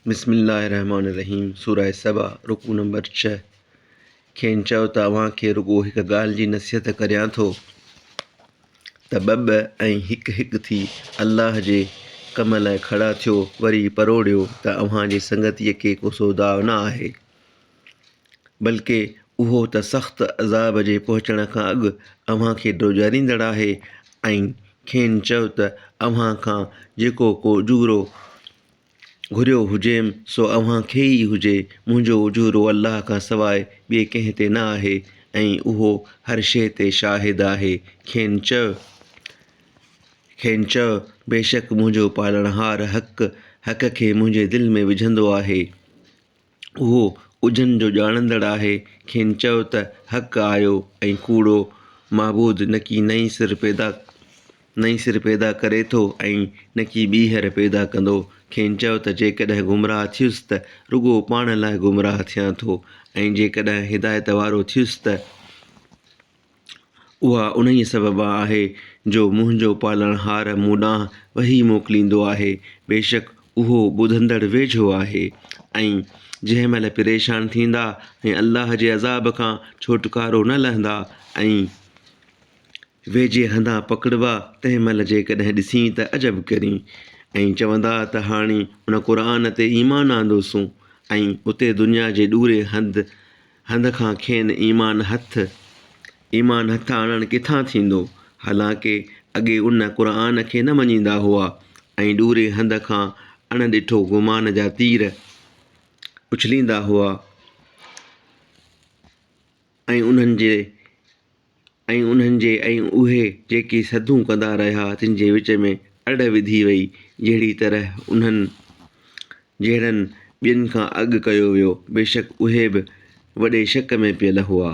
بسم الله الرحمٰن الرحيم سوره سبا رڪوع نمبر ڇهه کين چئو ته اوهان کي رڳو هڪ ڳالهه جي نصيحت ڪريان ٿو ته ٻه ٻه ۽ هڪ هڪ ٿي الله جي ڪم لاء کڙا ٿيو وري پروڙيو ته اوهان جي سنگتيء کي ڪو سوداء نه آهي بلڪه اهو ته سخت عذاب جي پهچڻ کان اڳ اوهان کي ڊوڄاريندڙ آهي ۽ کين چئو ته اوهان کان جيڪو ڪو اجورو گهريو هجيم سو اوهان کي ئي هجي، منهنجو اجورو الله کان سواء ٻئي ڪنهن تي نه آهي ۽ اهو هر شيء تي شاهد آهي. کين چئه، کين چئه، بيشڪ منهنجو پالڻهار حق، حق کي منهنجي دل ۾ وجهندو آهي. اهو اجهن جو ڄاڻندڙ آهي، کين چئو ته حق آيو ۽ ڪوڙو معبود نڪي نئين سر پيدا نئين سر پيدا ڪري ٿو ۽ نڪي ٻيهر پيدا ڪندو، کين چئو ته جيڪڏهن گمراهه ٿيس ته رڳو پاڻ لاء گمراهه ٿيان ٿو ۽ جيڪڏهن هدايت وارو ٿيس ته اها انهيء سببان آهي جو منهنجو پالڻهار مون ڏانهن وحي موڪليندو آهي، بيشڪ اهو ٻڌندڙ ويجهو آهي. ۽ جنهن مهل پريشان ٿيندا ۽ الله جي عذاب کان ڇوٽڪارو نه لهندا ۽ ويجهي هنڌان پڪڙبا، تنهن مهل جيڪڏهن ڏسين ته عجب ڪرين ۽ چوندا ته هاڻي ان قرآن تي ايمان آندوسون ۽ اتي دنيا جي ڏوري هنڌ هنڌ کان کين ايمان هٿ ايمان هٿ آڻڻ ڪٿان ٿيندو؟ حالانڪه اڳي ان، قرآن، کي نه مڃيندا هئا ۽ ڏوري هنڌ کان اڻ ڏٺو گمان جا تير اڇليندا هئا ۽ انهن جي ۽ انهن جي ۽ اهي جيڪي سڌون ڪندا رهيا تن جي وچ ۾ اڙ وڌي وئي، جهڙي طرح انهن جهڙن ٻين کان اڳ ڪيو ويو، بيشڪ اهي به وڏي شڪ ۾ پيل هئا.